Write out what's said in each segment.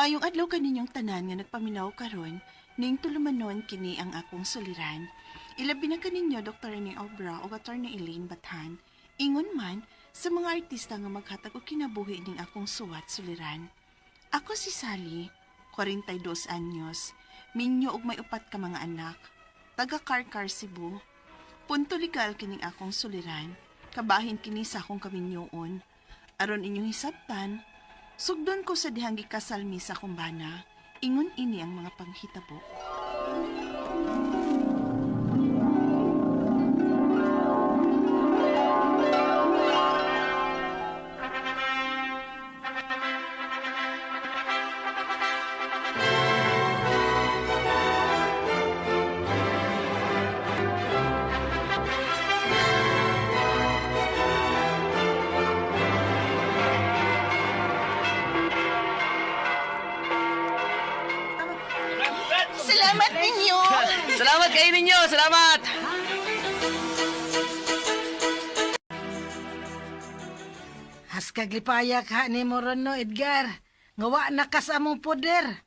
Maayong adlaw kaninyong tanan nga nagpaminaw karon, ning tulumanon kini ang akong suliran. Ilabi na kaninyo Dr. Rene Obra o Attorney Elaine Bathan. Ingon man sa mga artista nga maghatag og kinabuhi ning akong suwat suliran. Ako si Sally, 42 anyos, minyo og may upat ka mga anak, taga Carcar, Cebu. Punto legal kining akong suliran, kabahin kini sa akong kaminyoon. Aron inyong hisabtan, sugdon ko sa dihang gikasal mi sa akong bana. Ingon ini ang mga panghitabo. Salamat ninyo! Salamat kayo ninyo! Salamat! Haskag lipaya ka ni mo ron, no, Edgar. Nga wa na ka sa among poder.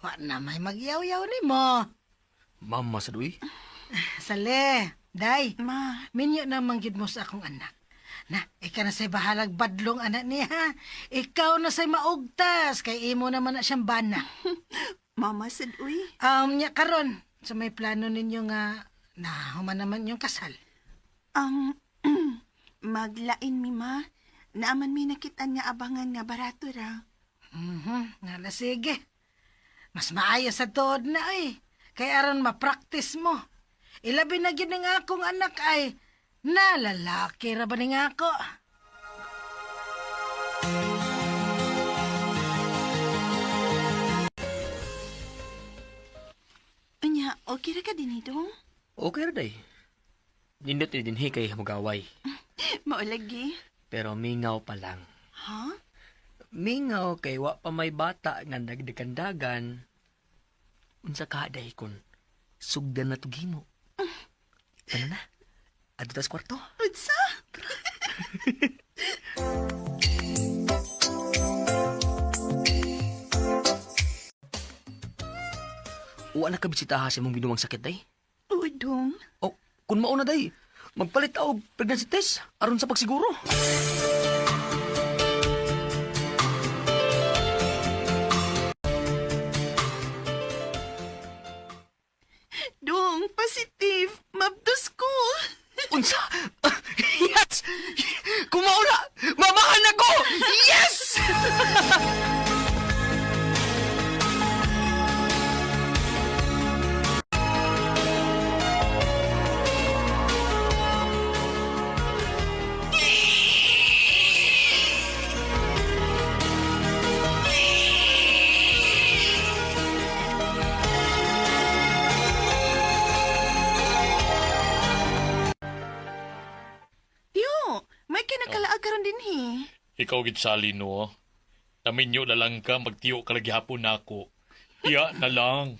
Wa na may magyaw-yaw ni mo. Mama sa duwi. Sale, day, Ma, minyo na manggid mo sa akong anak. Na, ikaw na sa'y bahalag badlong anak niya. Ikaw na sa'y maugtas, kay imo naman na siyang bana. mama sad uy. Nya karon sa may plano ninyo nga na human naman yung kasal. Ang maglain mi ma. Naaman mi nakitaan nga abangan nga barato ra. Ngala sige. Mas maayo sa tuod na ay. Kay aron ma-practice mo. Ilabi na gyud ning akong anak ay nalalaki ra ba ning ako. Unya, okay ra ka dinhi dong? Okay ra day. Nindot ni dinhi kay magaway. Maulagi. Pero mingaw pa lang. Ha? Mingaw kay wa pa may bata nga nagdagandagan. Unsa ka day kun sugdan na tugimo. Ano na? Adto tas kwarto. Unsa? Wa na ka bisitaha sa imong binuwang sakit day. Oo, dong. O kun mao na day, magpalit og pregnancy test aron sa pagsiguro. Dong, positive. Mabdos ko. Unsa? Yes! Kumauna! Mamahan ako! Yes! Tiyo, may kinakalaag karon dinhi. Ikaw gid Sally no. Naminyo na lang ka, magtiyo ka lagi hapon na ako. Tiya na lang.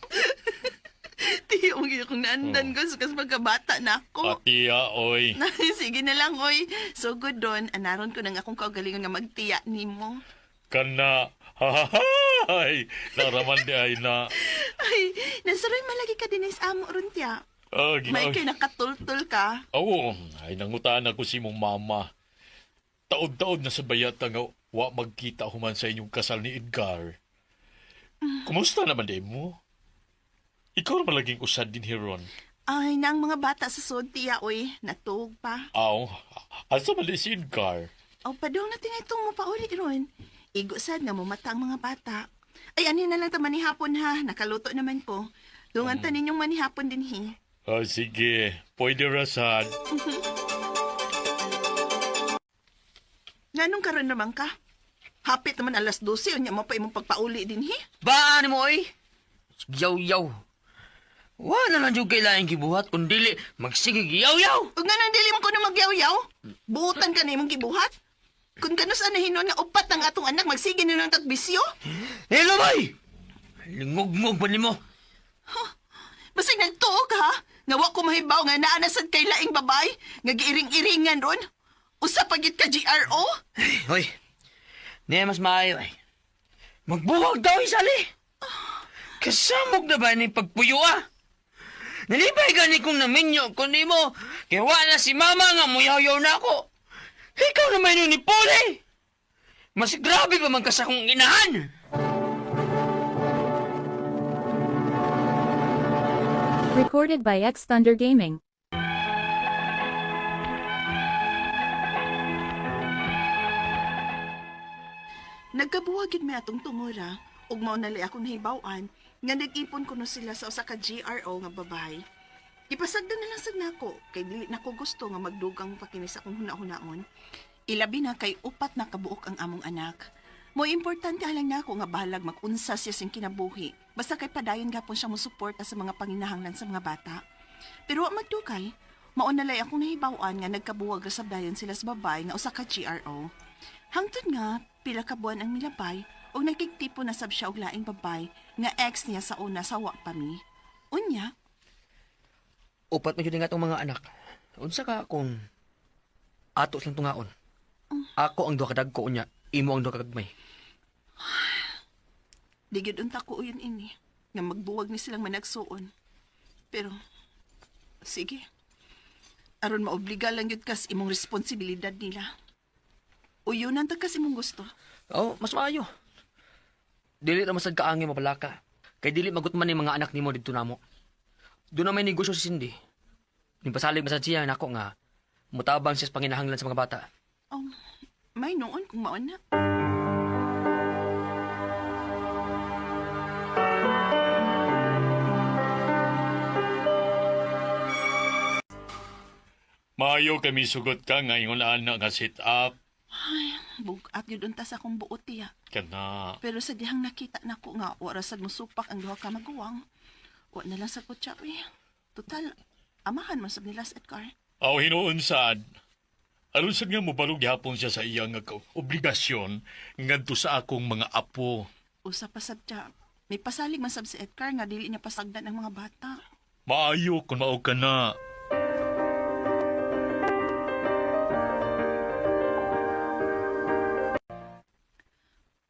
Tiyo, mo kung naandan ko sa pagkabata na ako. Atiya, oy. Sige na lang, oy. So good doon. Anaron ko nang akong kaugalingon nga magtiya nimo. Kana. Hay, naraman di ay na. Ay, nasaroy malagi ka din sa amo ron tiya. Ah, May ginaw. kay nakatultul ka. Oo, ay nangutaan ako si mong mama. Taod-taod na sa bayata nga wa magkita human sa inyong kasal ni Edgar. Kumusta naman di mo? Ikaw naman laging usad din hiron. Ay, nang mga bata sa sod tiya, oy. Natuog pa. Aw, asa man di si Edgar? O, padong natin nga itong mapauli ron. Igo sad nga mumata ang mga bata. Ay, ani na lang ta manihapon ha. Nakaluto naman ko. Dungan ta ninyong manihapon din hi. Ah, sige, pwede rasad. Nganong karon naman ka? Hapit naman alas 12, unya mo pa imong pagpauli din hi. Baan mo oy? Yaw-yaw. Wa na lang jud kay laing gibuhat kun dili magsigig yaw-yaw. Ug nganong dili man ko na magyaw-yaw? Buutan ka na imong gibuhat? Kung kanus ana hinuon nga upat ang atong anak magsige ni nang tagbisyo? Hello bay. Lingugngog ba nimo? Basig nagtuo ka ha? Nga wa ko mahibaw nga naa na sad kay laing babay nga giiring-iringan ron. Usa pa gid ka GRO? Hoy. Niya mas maayo ay. Magbuwag daw, Sally. Kasamog na ba ni pagpuyo ah? Nalibay gani kong naminyo kundi mo. Kaya wa na si mama nga muyaw-yaw na ako. Ikaw naman yun ni Paul eh. Mas grabe pa man ka sa akong inahan. Recorded by X Thunder Gaming. Nagkabuwag gid may atong tungura ug mao na akong nahibaw-an nga nag-ipon kuno sila sa usa ka GRO nga babae. Ipasagdan na lang sad nako kay dili nako gusto nga magdugang pa kini sa akong hunahunaon. Ilabi na kay upat na kabuok ang among anak. Mo importante alang nako nga bahalag mag-unsa siya sing kinabuhi. Basta kay padayon gapon siya mosuporta sa mga panginahanglan sa mga bata. Pero wa magdugay, mao na lay akong nahibaw-an nga nagkabuwag ra sab dayon sila sa babae nga usa ka GRO. Hangtod nga, pila ka buwan ang milabay ug nagkigtipo na sab siya og laing babay nga ex niya sa una sa wa pa mi. Unya, Upat mo yun nga itong mga anak. Unsa ka kung ato silang tungaon. Ako ang duha ka dagko unya, imo ang duha ka gagmay. di gyud unta ko uyon ini nga magbuwag ni silang managsuon. Pero sige. Aron maobliga lang gyud kas imong responsibilidad nila. Uyunan ta kas imong gusto. Oh, mas maayo. Dili ra masad kaangin mapalaka. Kay dili magutman ni mga anak nimo didto namo. Doon na may negosyo si Cindy. Nipasalig masad siya nako nga mutabang siya sa panginahanglan sa mga bata. Oh, may noon kung maon na. Maayo kami sugot ka ngayon ana nga sit up. Ay, bugat gyud unta sa akong buot tiya. Kana. Pero sa dihang nakita nako nga wara sad mosupak ang duha ka maguwang. Wa na lang sa kutsa eh. Total, amahan man sab nila sa Edgar. Aw hinuon sad. Aron sad nga mobalog gihapon siya sa iya nga obligasyon ngadto sa akong mga apo. Usa pa sab siya. May pasalig man sab si Edgar nga dili niya pasagdan ang mga bata. Maayo kung mao ka na.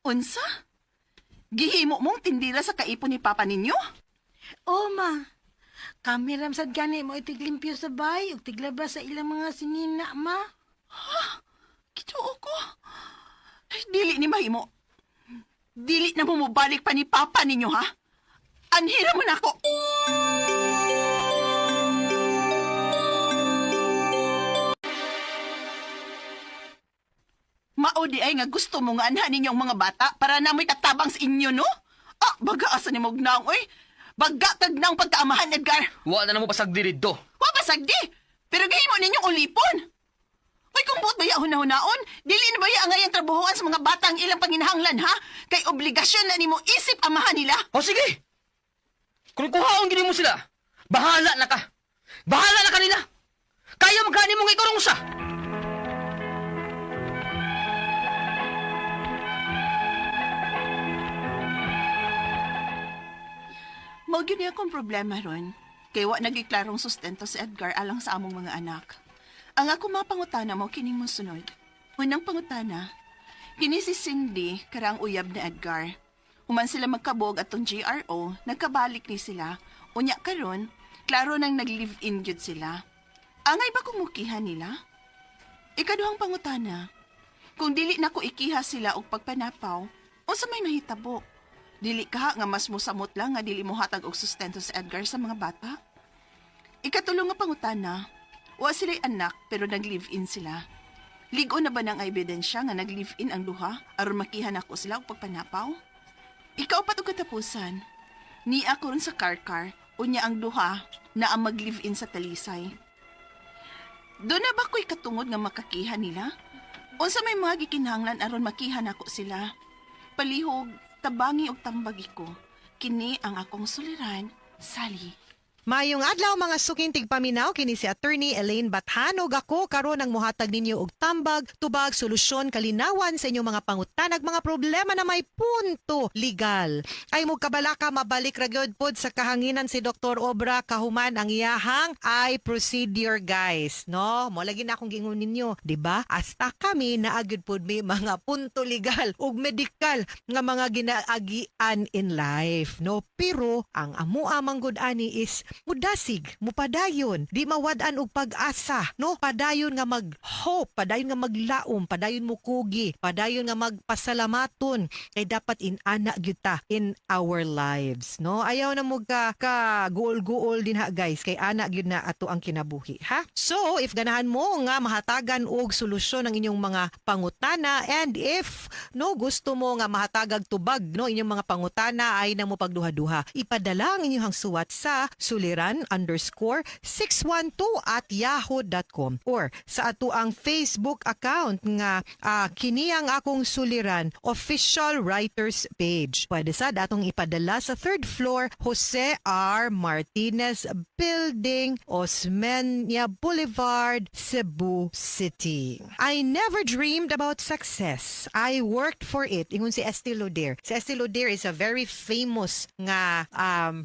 Unsa? Gihimo mong tindira sa kaipon ni Papa ninyo? O ma, kami ramsad gani mo itiglimpyo sa bay ug tiglaba sa ilang mga sinina ma. Kituo ko. Ay, dili ni mahimo. Dili na mo mobalik pa ni Papa ninyo, ha? Anhira mo na ako. Mao di ay nga gusto mo nga anhan ninyo ang mga bata para namoy tatabang sa inyo, no? Ah, baga asa ni Mognaong, oy. Baga kag nang pagkaamahan, Edgar. Wa na namo pasagdi didto. Wa pasagdi. Pero gihimo ninyong ulipon. Uy, kung buot baya hunahunaon, dili na baya ang ngayang trabahoan sa mga bata ang ilang panginahanglan, ha? Kay obligasyon na nimo isip amahan nila. O sige. Kung kuhaon gini mo sila, bahala na ka. Bahala na kanila. Kaya magkani mo nga ikaw usa. Mao gyud ni akong problema ron. Kay wa nagiklarong sustento si Edgar alang sa among mga anak. Ang ako mga pangutana mo kining mosunod. Unang pangutana, kini si Cindy karang uyab ni Edgar. Human sila magkabog atong GRO, nagkabalik ni sila. Unya karon, klaro nang nag-live-in gyud sila. Angay ba kung mukiha nila? Ikaduhang pangutana, kung dili na ko ikiha sila og pagpanapaw, unsa may mahitabo? Dili ka nga mas mosamot lang nga dili mo hatag og sustento sa Edgar sa mga bata? Ikatulo nga pangutana, wa sila'y anak pero nag-live-in sila. Ligo na ba ng ebidensya nga nag-live-in ang duha aron makiha nako sila og pagpanapaw? Ikaupat og katapusan, niya ko ron sa karkar, unya ang duha na ang mag-live-in sa Talisay. Doon na ba ko'y katungod nga makakiha nila? Unsa may mga gikinahanglan aron makiha nako sila? Palihog, tabangi og tambagi ko. Kini ang akong suliran, Sally. Maayong adlaw, mga suking tigpaminaw. Kini si Attorney Elaine Bathan ug ako karon ang mohatag ninyo og tambag, tubag, solusyon, kalinawan sa inyong mga pangutanag, mga problema na may punto legal. Ay mo kabalaka, mabalik ra gyud pod sa kahanginan si Dr. Obra kahuman ang iyahang eye procedure, guys, no? Mo lagi na akong giingon ninyo, di ba? Hasta kami naa gyud pod may mga punto legal ug medikal nga mga ginaagian in life, no? Pero ang amoa man gud ani is mudasig, mupadayon, di mawad-an og pag-asa, no? Padayon nga mag-hope, padayon nga maglaom, padayon mukugi, padayon nga magpasalamaton kay dapat inana gyud ta in our lives, no? Ayaw na mo ka guol-guol din ha, guys, kay ana gyud na ato ang kinabuhi, ha? So, if ganahan mo nga mahatagan og solusyon ang inyong mga pangutana and if, no, gusto mo nga mahatagag tubag, no, inyong mga pangutana, ay na mo pagduha-duha. Ipadala ang inyong suwat sa suliran_612@yahoo.com or sa ato ang Facebook account nga Kini Ang Akong Suliran Official Writers Page. Pwede sad atong ipadala sa third floor, Jose R. Martinez Building, Osmeña Boulevard, Cebu City. "I never dreamed about success. I worked for it." Ingon si Estee Lauder. Si Estee Lauder is a very famous nga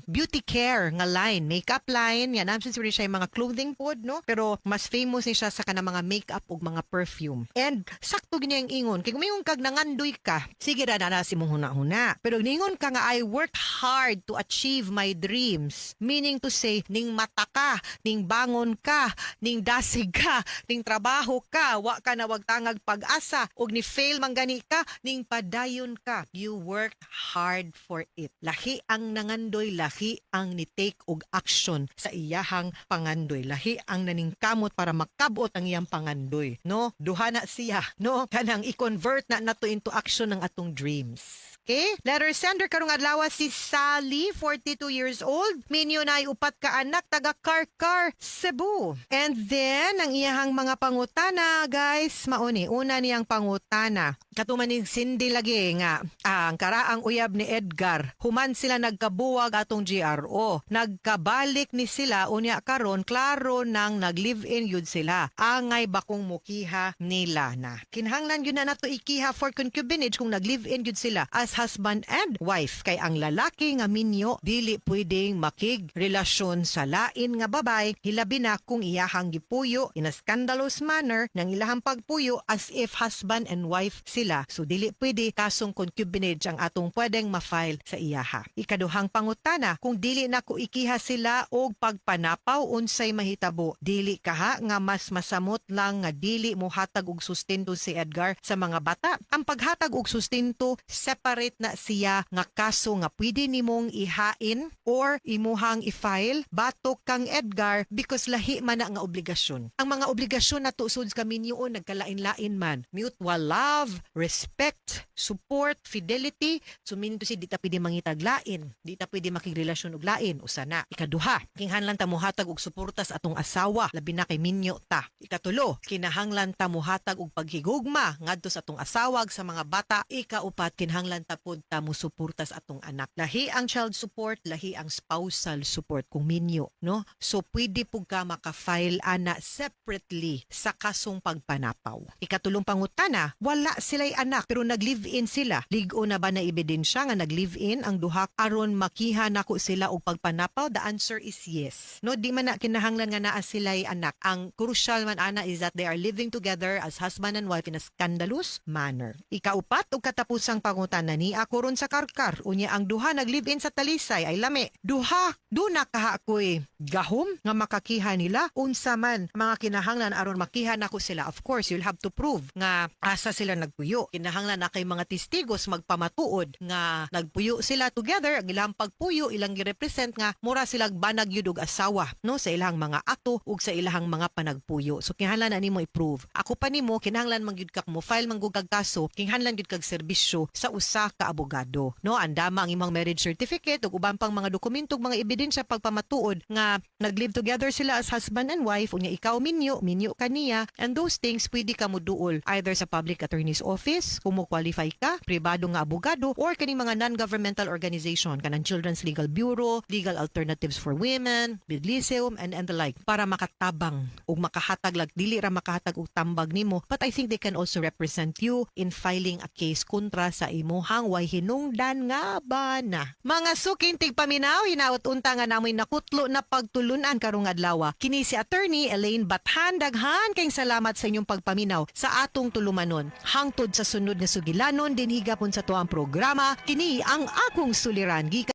beauty care nga line, makeup line. Yan, naman siguro siya yung mga clothing pod, no? Pero mas famous ni siya sa kanang mga makeup ug mga perfume. And sakto gini ang ingon. Kay kung mingon kag nangandoy ka, sige ra na si mong huna-huna. Pero ningon ka nga "I worked hard to achieve my dreams." Meaning to say, ning mata ka, ning bangon ka, ning dasig ka, ning trabaho ka, wa ka na wagtangag pag-asa, ug ni fail man gani ka, ning padayon ka. You worked hard for it. Lahi ang nangandoy, lahi ang ni-take og action sa iyahang pangandoy. Lahi ang naningkamot para makabot ang iyang pangandoy. No? Duha na siya. No? Kanang i-convert na nato into action ng atong dreams. Okay? Letter sender karong adlaw si Sally, 42 years old. Minyo na upat ka anak, taga Carcar, Cebu. And then, ang iyahang mga pangutana, guys, mauni. Una niyang pangutana. Katuman ning Cindy lagi nga, ang karaang uyab ni Edgar, human sila nagkabuwag atong GRO. Nagkabalik ni sila, unya karon klaro nang nag-live-in yun sila. Angay ba kong mukiha nila na? Kinahanglan yun na nato ikiha for concubinage kung nag-live-in yun sila as husband and wife. Kay ang lalaki nga minyo dili pwedeng makig relasyon sa lain nga babay, hilabi na kung iyahang gipuyo in a scandalous manner ng ilahang pagpuyo as if husband and wife sila. So dili pwede, kasong concubinage ang atong pwedeng ma-file sa iyaha. Ikaduhang pangutana, kung dili na ko ikiha sila og pagpanapaw, unsay mahitabo? Dili kaha nga mas masamot lang nga dili mohatag og sustento si Edgar sa mga bata? Ang paghatag og sustento, separate na siya nga kaso nga pwede nimong ihain or imuhang i-file batok kang Edgar because lahi man na nga obligasyon. Ang mga obligasyon na sud kami niyo nagkalain-lain man. Mutual love, respect, support, fidelity. So meaning to say, di ta pwede mangitag lain, di ta pwede makigrelasyon og lain, usa na. Ikaduha, kinahanglan ta mohatag og suporta sa atong asawa, labi na kay minyo ta. Ikatulo, kinahanglan ta mohatag og paghigugma ngadto sa atong asawa ug sa mga bata. Ikaupat, kinahanglan ta pod ta mosuporta sa atong anak. Lahi ang child support, lahi ang spousal support kung minyo, no? So pwede pud ka maka-file ana separately sa kasong pagpanapaw. Ikatulong pangutana, wala sila'y anak pero nag-live-in sila. Lig-o na ba na ebidensya nga nag-live-in ang duha aron makiha nako sila og pagpanapaw? The answer is yes. No, di man na kinahanglan nga naa sila'y anak. Ang crucial man ana is that they are living together as husband and wife in a scandalous manner. Ikaupat ug katapusang pangutana ni ako ron sa Karkar. Unya ang duha nag-live-in sa Talisay ay lami. Duha, duna kaha ko'y gahom nga makakiha nila? Unsa man mga kinahanglan aron makiha nako sila? Of course, you'll have to prove nga asa sila nagpuyo. Kinahanglan na kay mga testigos magpamatuod nga nagpuyo sila together, ang ilang pagpuyo ilang girepresent nga mura sila banag yun og asawa, no, sa ilang mga akto ug sa ilahang mga panagpuyo. So kinahanglan na nimo i-prove. Ako pa nimo, kinahanglan man gyud ka mo file man gud kag kaso, kinahanglan gyud kag serbisyo sa usa ka abogado. No, andama ang imong marriage certificate ug uban pang mga dokumento ug mga ebidensya pagpamatuod nga nag-live together sila as husband and wife, unya ikaw minyo, minyo kaniya, and those things pwede ka moduol either sa public attorney's office kung mo qualify ka, pribado nga abogado, or kaning mga non-governmental organization kanang Children's Legal Bureau, Legal Alternative. Representatives for Women, Bidliseum, and the like, para makatabang ug makahatag lag dili ra makahatag og tambag nimo, but I think they can also represent you in filing a case kontra sa imuhang way hinungdan nga bana. Mga suking tigpaminaw, hinaot unta nga namoy nakutlo na pagtulunan karong adlaw. Kini si Attorney Elaine Bathan, daghan kayong salamat sa inyong pagpaminaw sa atong tulumanon. Hangtod sa sunod nga sugilanon dinhi gapon sa tuang programa, kini ang Akong Suliran gikan